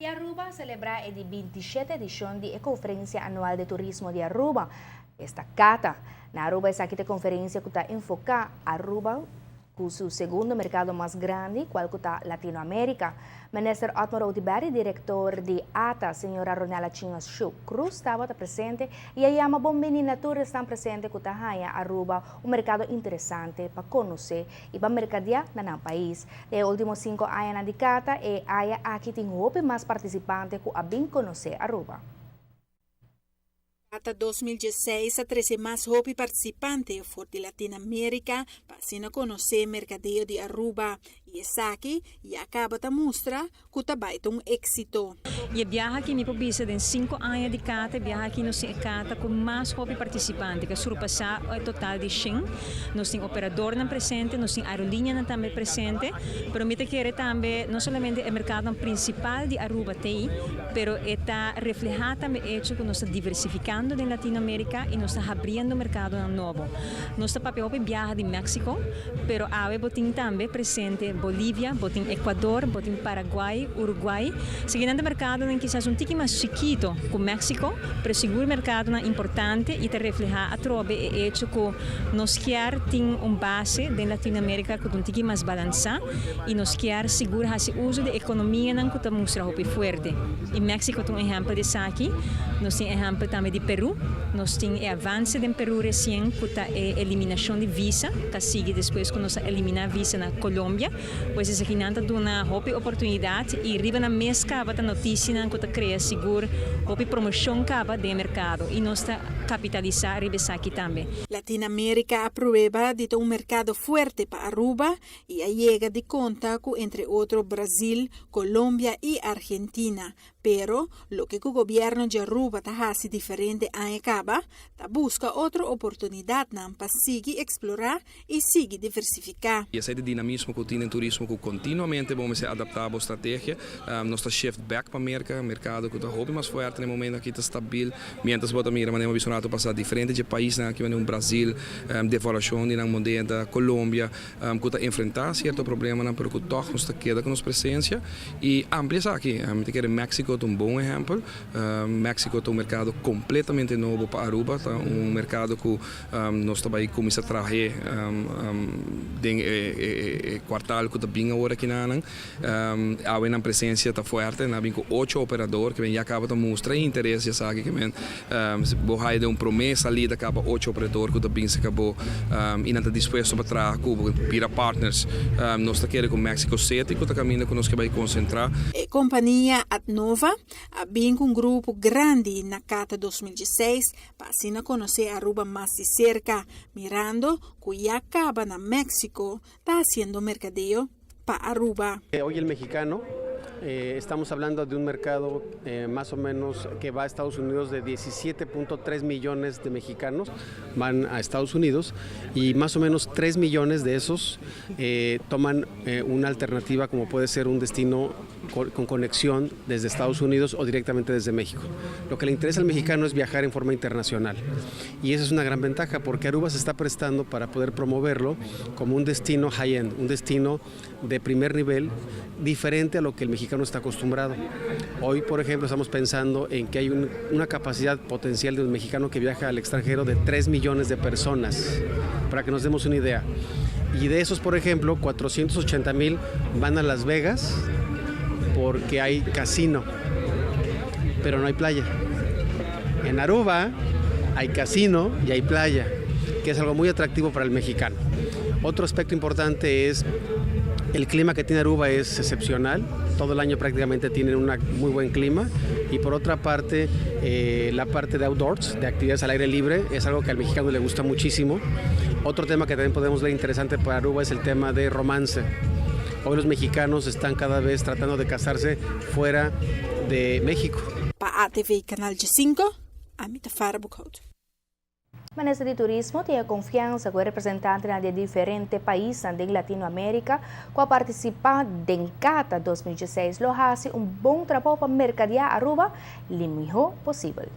Aruba a celebra e di 27 edicion di e Conferencia Anual di Turismo di Aruba, esta CATA. Na Aruba esaki ta e conferencia cu ta enfoca Aruba cu su segundo mercado mas grandi, cual ta Latinoamerica. Minister Otmar Oduber y director di ATA, señora Ronella Tjin Asjoe Croes, tabata presente y a yama bon bini na tur esnan presente cu ta haya Aruba un mercado interesante pa conoce y pa mercadea na nan pais. E ultimo 5 aña di CATA, e aña aki tin hopi mas participante cu a bin conoce Aruba. CATA 2016 a trece mas hopi participante for di Latinoamerica pa asina conoce mercadeo di Aruba y esaki ya caba ta mustra cu ta un exito. E biaha aki mi por bisa den 5 aña di CATA, biaha aki nos tin CATA cu mas hopi participante, cu a surpasa e total di 100. Nos tin operadornan presente, nos tin aerolineanan tambe presente, pero mi ta kere tambe no solamente e mercado principal di Aruba t'ey, pero ta refleha tambe hecho cu nos ta diversificando den Latinoamerica y nos ta habriendo mercado nobo. Nos ta papia hopi biaha di Mexico, pero awe bo tin tambe presente Bolivia, bo tin Ecuador, bo tin Paraguay, Uruguay. Siguiendo mercadonan kisas un tiki mas chikito cu Mexico, pero sigur mercadonan importante y ta refleha atrobe e hecho cu nos kier tin un base den Latinoamerica cu un tiki mas balansa y nos kier sigur haci uso di economianan cu ta mustra hopi fuerte. Y Mexico ta un ehempel di esaki, nos tin ehempel tambe di Peru, nos tin e avance di Peru recien cu ta e eliminacion di visa, cu a sigui despues cu nos a elimina visa na Colombia, pues esaki nan ta duna hopi oportunidad y riba nan mes caba ta noticia cu ta crea sigur hopi promocion caba den mercado y nos ta capitalisa riba esaki tambe. Latinoamerica a prueba di un mercado fuerte pa Aruba y a yega di conta cu, entre otro, Brasil, Colombia y Argentina. Pero loke e gobierno di Aruba ta haci diferente aña caba, ta busca otro oportunidad pa sigui explora y sigui diversifica. Y esey dinamismo cu tin den turismo cu continuamente bo mester adapta e strategia. Nos ta shift back pa Merca, mercado cu ta hopi mas fuerte na e momento aki, ta stabil, mientras bo ta mira manera mi a pasa diferente paisnan aki, manera Brasil, devaluacion di moneda, Colombia, cu ta enfrenta cierto problema, pero cu toch nos ta keda cu nos presencia y amplia aki. Mi ta kere Mexico ta un bon ehempel. Mexico ta un mercado completamente nobo pa Aruba, ta un mercado cu nos ta bay cuminsa traha den e kwartaal cu ta bin awor aki nan. Awe nan presencia ta fuerte, nan bin cu ocho operador cu ya caba ta mustra interes, ya sabi cu men bo haya den un prome salida caba ocho operador cu ta bin se cabo y nan ta dispuesto pa traha cu bira partners. Nos ta kere cu Mexico City cu ta caminda cu nos ke bay concentra. E compania Adnova a bin cu un grupo grandi na CATA 2016 pa asina conoce Aruba mas di cerca, mirando cu ya caba na Mexico ta haciendo mercadeo pa Aruba. Hoy el mexicano, estamos hablando de un mercado más o menos que va a Estados Unidos de 17.3 millones de mexicanos van a Estados Unidos y más o menos 3 millones de esos toman una alternativa como puede ser un destino con conexión desde Estados Unidos o directamente desde México. Lo que le interesa al mexicano es viajar en forma internacional y esa es una gran ventaja porque Aruba se está prestando para poder promoverlo como un destino high-end, un destino de primer nivel diferente a lo que el mexicano está acostumbrado. Hoy, por ejemplo, estamos pensando en que hay una capacidad potencial de un mexicano que viaja al extranjero de 3 millones de personas, para que nos demos una idea. Y de esos, por ejemplo, 480 mil van a Las Vegas porque hay casino, pero no hay playa. En Aruba hay casino y hay playa, que es algo muy atractivo para el mexicano. Otro aspecto importante es el clima que tiene Aruba es excepcional, todo el año prácticamente tienen un muy buen clima y, por otra parte, la parte de outdoors, de actividades al aire libre, es algo que al mexicano le gusta muchísimo. Otro tema que también podemos ver interesante para Aruba es el tema de romance. Hoy los mexicanos están cada vez tratando de casarse fuera de México. Pa ATV Canal 5, ami ta Farah Boekhout. Minister di Turismo tin confiansa cu representantenan di diferente pais di Latinoamerica cu a participa den CATA 2016 lo haci un bon trabou pa mercadea Aruba lo miho posibel.